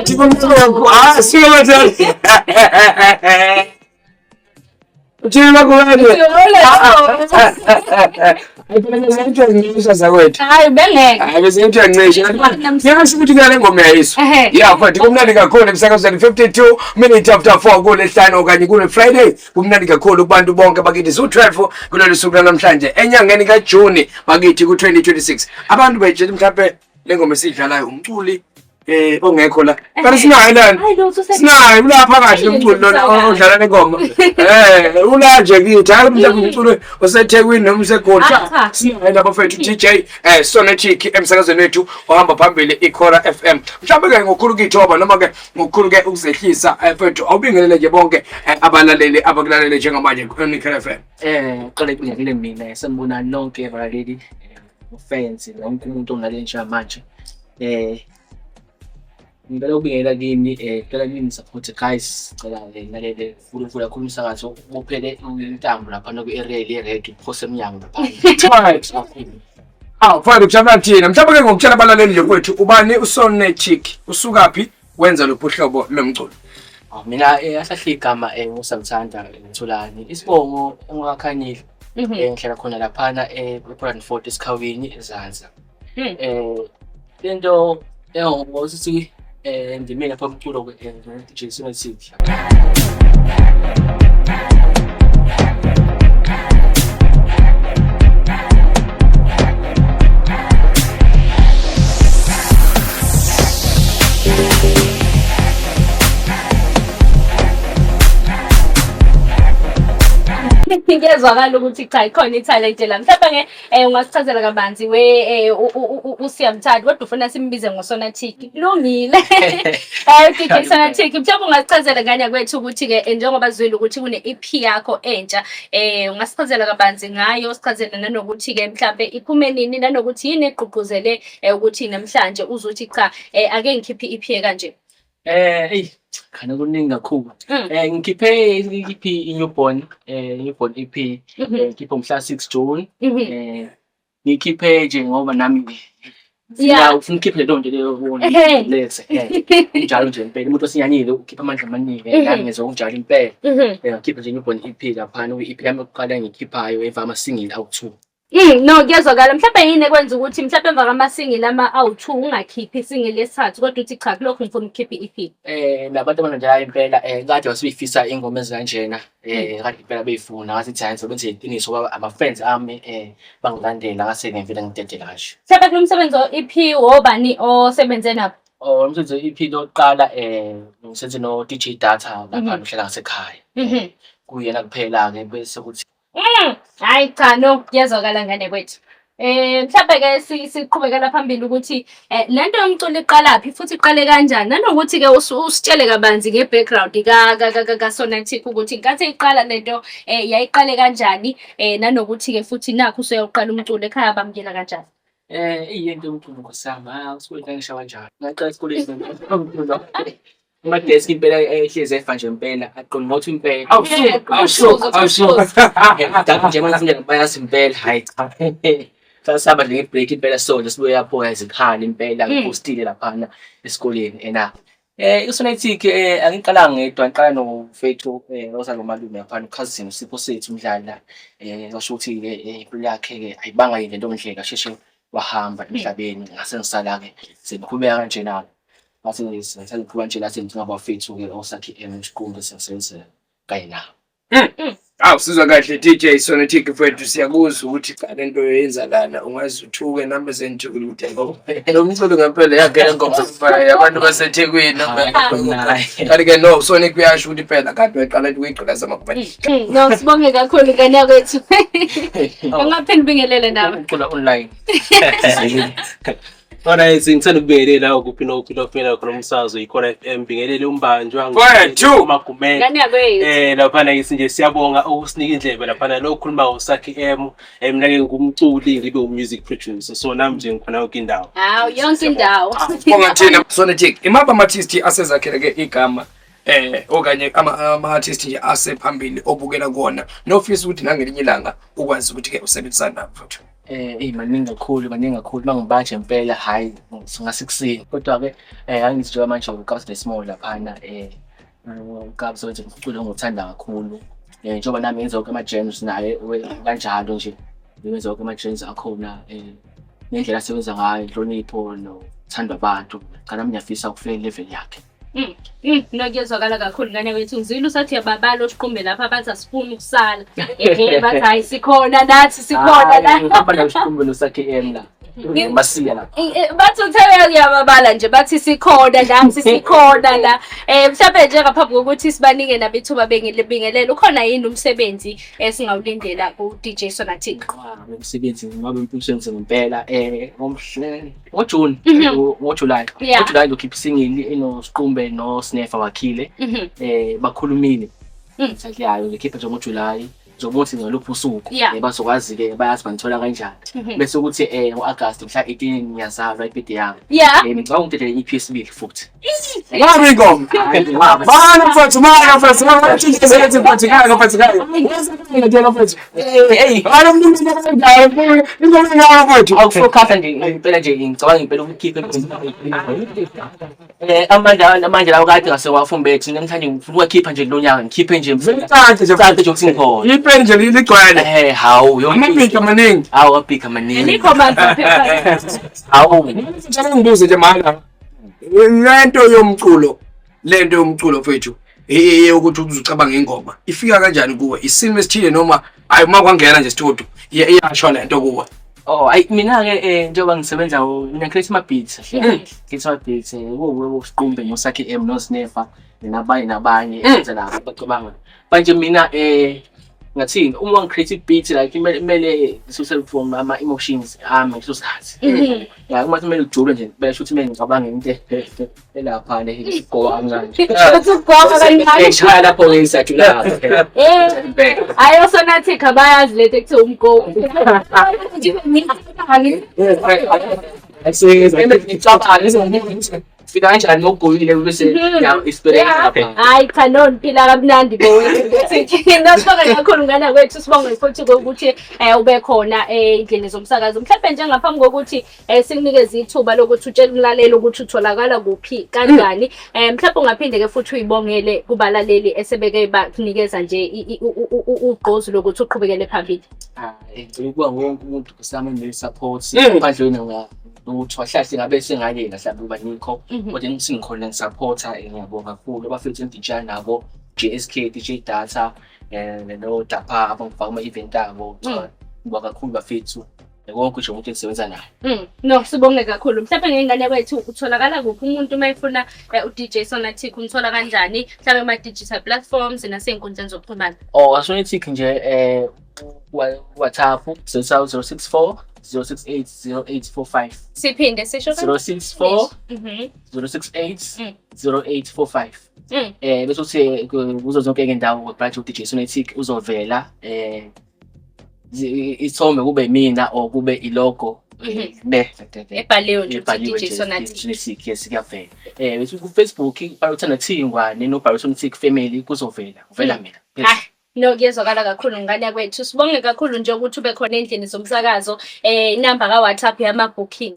Uthi kumhlophe. Ah, suka bathandi. Uthini makuwele? Hayi phela ngithi uyancisha zakwethu. Hayi bengeke. Hayi bese ngithi uyancisha. Ngingasho ukuthi kunale ngoma yayiswa. Ehhe. Yeah, kodwa kumnandi kakhulu emsakazweni 52 minutes after 4 kulesihlanu okanye kule Friday. Kumnandi kakhulu kubantu bonke bakithi zu-12 kulolu suku lwanamhlanje enyangeni kaJuni bakithi ku-2026. Abantu betshela mhlawumbe le ngoma esiyidlalayo umculi ongekho la. Kanti sinaye lana. Hayi lo ususe Sinaye ula phakathi umculi lona odlala le ngoma. Ula nje kithi hayi mhlawumbe umculo oseThekwini noma useGoli. Ah, cha. Sinaye lapha mfethu DJ Sonetic emsakazweni wethu ohamba phambili iKhora FM. Mhlawumbe ke ngokukhulu kuyithoba noma ke ngokukhulu ke ukuzehlisa mfethu awubingelele nje bonke abalaleli abakulalele njengamanje ku-Ikhora FM. Qale kubingelele mina sanibonani nonke abalaleli fans wonke umuntu ongalele njengamanje. Ngicela ukubingelela kini ngicela kini support guys, ngicela nalele futhi kakhulu umsakazo ubophele intambo laphana ku-aerial ye-red uphose emnyango laphana. Right. Awu mfowethu kujabula thina. Mhlawumbe ke ngokutshela abalaleli nje kwethu ubani uSonetic usukaphi wenza luphi uhlobo lomculo. Ah, mina ahlahle igama nguSamthanda Thulani. Isibongo engakakhanyile. Ngihlala khona laphana ePoland Fort eSikhawini eZansi. Lento engokuthi ndime lapha umculo DJ Sonetic. Kuyezwakala ukuthi cha ikhona ithalente la. Mhlawumbe ke ungasichazela kabanzi we uSiyamthanda kodwa ufuna simbize ngoSonatic. Kulungile. DJ Sonatic, mhlawumbe ungasichazela ngane kwethu ukuthi ke njengoba zwile ukuthi kune EP yakho entsha, ungasichazela kabanzi ngayo, sichazele nanokuthi ke mhlawumbe iphume nini nanokuthi yini egqugquzele ukuthi namhlanje uzuthi cha ake ngikhiphe i-EP kanje. Eyi khona kuningi kakhulu. Ngikhiphe i-EP i-newborn, newborn EP. Ngikhiphe ngomhla 6 June. Ngikhiphe nje ngoba nami Yeah. ufuna ukhiphe leyo nto leyo ubona lethe. Njalo nje impela umuntu osinyanyile ukhipha amandla amaningi nami ngizwa kunjalo impela. Ngikhiphe nje newborn EP laphana i-EP yami yokuqala engiyikhiphayo emva kwama-single awu-2. No, kuyezwakala. Mhlawumbe yini ekwenza ukuthi mhlawumbe emva kwama-single ama awu-2 ungakhiphi i-single yesithathu kodwa uthi cha kulokhu ngifuna ukukhipha i-EP. Nabantu abanjalo impela kade basebeyifisa ingoma ezikanjena kade impela beyifuna ngathi hayi ngizobenza iqiniso ngoba ama-fans ami bangilandela ngase ngivele ngidedela kanje. Mhlawumbe kulo msebenzi o-EP wobani osebenze nabo? Oh, umsebenzi we-EP lokuqala ngisebenze no-DJ Data lapha uhlala ngasekhaya. Kuyena kuphela-ke bese kuthi Hayi cha no kuyezwakala ngane kwethu. Mhlawumbe ke siqhubekela phambili ukuthi lento yomculo iqalaphi futhi iqale kanjani nanokuthi ke usitshele kabanzi nge-background kaSonatic ukuthi ngenkathi iqala lento yayiqale kanjani nanokuthi ke futhi nakhu useyawuqala umculo ekhaya bamukela kanjani. Iyinto yomculo nkosi yami, hayi esikoleni ngangisha kanjalo. Ngaqala esikoleni umculo. Amadeski impela ehlezi efa nje impela, aqongqotha impela. Awusuka, awusuka, awusuka. Dami nje manje bayazi impela, hayi cha. Sasihamba nje nge-break impela so nje sibuye lapho izikhala impela ngipostile laphana esikoleni ena. uSonetic angiqalanga ngedwa, ngiqala nomfethu ozalwa umalume laphana uCousin uSipho Sethu Mdlala. Washo ukuthi-ke impilo yakhe-ke ayibanga yinde leyo ndlela sheshe wahamba emhlabeni ngase ngisala-ke sengiqhubeka kanjena-ke. Ngase sengiqhubeka nje la sengingabafethu-ke oSakhi M Siqumbe siyasebenzela kanye nabo. Awu sizwa kahle DJ Sonetic mfethu siyakuzwa ukuthi cha lento oyenza lana ungaze uthuke nami sengithukile ukuthi hayibo lo mculo ngempela yangena ngoma yabantu baseThekwini kanti ke no Sonic uyasho ukuthi phela kade waqala ukuyigqilaza amakubhele. No, sibonge kakhulu ngane kwethu. Ungaphinde ubingelele nawe. Ucula online. Alright, ngithanda ukubingelela kuphi nokuphi lofela khona umsakazo iKhora FM bingelele umbanjwa Mfowethu! uMagumede. Ngane yakwethu. Laphana ke nje siyabonga ukusinika indlebe laphana lo khuluma uSakhi M mina ke ngumculi ngibe umusic producer so nami nje ngikhona yonke indawo. Hawu yonke indawo. Bonga thina Sonetic. Imaphi ama-artist asezakhele ke igama okanye ama-artist nje asephambili obukela kuwona nofisa ukuthi nangelinye ilanga ukwazi ukuthi ke usebenzisane nabo futhi. Eyi maningi kakhulu, maningi kakhulu. Uma ngibanje impela hhayi ngase kuseni. Kodwa-ke angithi njengoba manje uKabza De Small laphana uKabza wenza umculo engiwuthanda kakhulu. Njengoba nami ngenza wonke ama-jams naye kanjalo nje. Ngenza wonke ama-jams akhona ngendlela asebenza ngayo, inhlonipho nokuthandwa abantu. Cha nami ngiyafisa ukufika level yakhe. No kuyezwakala kakhulu ngane kwethu. Ngizwile usathi uyababala oshiqumbe lapha bathi asifuni ukusala. Ehe bathi hayi sikhona nathi sikhona la. Ngihamba noshiqumbe noSakhi M la. Masiya la. Bathi uthe uyababala nje bathi sikhona nathi sikhona la. Mhlawumbe nje ngaphambi kokuthi sibanike nabo ithuba bengilibingelela ukhona yini umsebenzi esingawulindela ku DJ Sonatic? Umsebenzi ngoba umsebenzi ngempela ngoJune, ngoJuly. NgoJuly ngizokhipha isingili enoSiqumbe noSnefa Wakhile. Bakhulumile. Title yayo ngikhipha nje ngoJuly. Njengoba uthi ngaluphi usuku bazokwazi-ke bayazi bangithola kanjani. Bese kuthi ngo-Agasti mhla 18 ngiyazalwa ibhidi yami. Ngicabanga ukuthi le EP yesibili futhi. Ngabe ingoma. Mana mfethu, mana mfethu, mana mfethu, mfethu, mfethu, mfethu, mfethu, mfethu. Hey, Mana mntu mfethu, ingoma ingaka mfethu. Awufocus nje impela nje ngicabanga impela ukukhipha amandla lawo kade ngasewafumbethe namhlanje ngifuna ukuwakhipha nje lo nyaka ngikhiphe nje Zicace nje cace nje ukuthi ngikhona. Ipeni nje ligcwele. Hawu yonke Amabhiki amaningi. Hawu amabhiki amaningi. Alikho manzi phepha. Hawu. Ngicela ngibuze nje mana. Lento yomculo, lento yomculo mfethu, yokuthi uzucabanga ingoma, ifika kanjani kuwe? Isimo esithile noma hayi uma kwangena nje studio, iyasho lento kuwe. Oh, ayi mina ke njengoba ngisebenza mina create ama beats. Create ama beats wo Siqumbe noSakhi M noSnefa nabanye nabanye enza labo bacabanga. Manje mina ngathini uma ngi-create beat like kumele ngisuse from ama emotions ami ngaleso sikhathi. Ya uma kumele ujule nje besho ukuthi kumele ngicabange into elapha le isigowa kancane. Uthi ugoma kancane. Eshaya lapho ngisajula. Hayi oSonatic abayazi lento ekuthiwa umgomo. Ngicabanga fika kanjani ngokugowile bese ya experience lapha. Hayi cha no niphila kamnandi bo. Nasibonge kakhulu ngane kwethu sibonge futhi ukuthi ube khona endlini zomsakazo. Mhlawumbe nje ngaphambi kokuthi sikunikeze ithuba lokuthi utshele umlaleli ukuthi utholakala kuphi kanjani. Mhlawumbe ungaphinde ke futhi uyibongele kubalaleli esebeke bakunikeza nje ugqozi lokuthi uqhubekele phambili. Ah, ngicela ukuba wonke umuntu kusami ne support phandle nga ukuthi wahlahle ngabe sengayena mhlawumbe uba nikho kodwa ngithi ngikhona ngisupporta ngiyabonga kakhulu abafethu engidija nabo JSK DJ Data no Dapha abangifaka ama event abo cha ngibonga kakhulu bafethu konke nje umuntu engisebenza naye. No sibonge kakhulu. Mhlawumbe ngengane kwethu utholakala kuphi umuntu uma efuna u-DJ Sonatic umthola kanjani? Mhlawumbe kuma digital platforms nasey'nkundleni zokuxhumana. Oh, Sonatic nje WhatsApp 064 068 0845. Siphinde sisho 064 068 0845. Bese uthi kuzo zonke indawo branch u-DJ Sonatic uzovela isithombe kube mina or kube ilogo be ebhaliwe nje ukuthi DJ Sonatic. Sonatic yes kuyavela. Bese ku Facebook Uthando Thingwane no Sonatic Family kuzovela. Kuvela mina. Ah, no kuyezwakala kakhulu ngane kwethu. Sibonge kakhulu nje ukuthi ube khona endlini zomsakazo. Inamba ka WhatsApp yama booking.